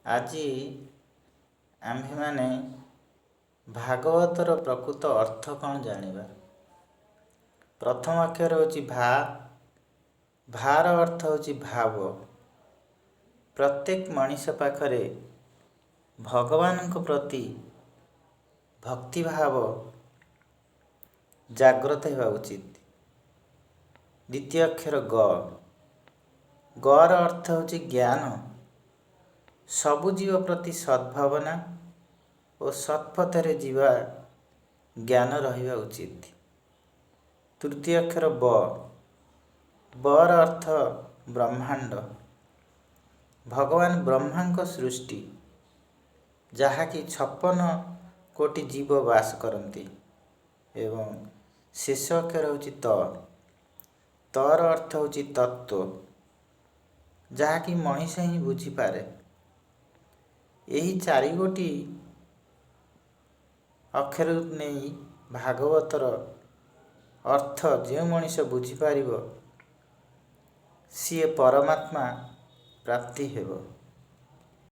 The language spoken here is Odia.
ଆଜି ଆମ୍ଭେମାନେ ଭାଗବତର ପ୍ରକୃତ ଅର୍ଥ କ'ଣ ଜାଣିବା। ପ୍ରଥମ ଅକ୍ଷର ହେଉଛି ଭା। ଭାର ଅର୍ଥ ହେଉଛି ଭାବ। ପ୍ରତ୍ୟେକ ମଣିଷ ପାଖରେ ଭଗବାନଙ୍କ ପ୍ରତି ଭକ୍ତିଭାବ ଜାଗ୍ରତ ହେବା ଉଚିତ। ଦ୍ୱିତୀୟ ଅକ୍ଷର ଗ। ଗର ଅର୍ଥ ହେଉଛି ଜ୍ଞାନ। ସବୁ ଜୀବ ପ୍ରତି ସଦ୍ଭାବନା ଓ ସତ୍ପଥରେ ଯିବା ଜ୍ଞାନ ରହିବା ଉଚିତ। ତୃତୀୟ ଅକ୍ଷର ବ। ବର ଅର୍ଥ ବ୍ରହ୍ମାଣ୍ଡ, ଭଗବାନ ବ୍ରହ୍ମାଙ୍କ ସୃଷ୍ଟି, ଯାହାକି 56 କୋଟି ଜୀବ ବାସ କରନ୍ତି। ଏବଂ ଶେଷ ଅକ୍ଷର ହେଉଛି ତ। ତର ଅର୍ଥ ହେଉଛି ତତ୍ତ୍ୱ, ଯାହାକି ମଣିଷ ହିଁ ବୁଝିପାରେ। ଏହି ଚାରିଗୋଟି ଅକ୍ଷରକୁ ନେଇ ଭାଗବତର ଅର୍ଥ ଯେଉଁ ମଣିଷ ବୁଝିପାରିବ, ସିଏ ପରମାତ୍ମା ପ୍ରାପ୍ତି ହେବ।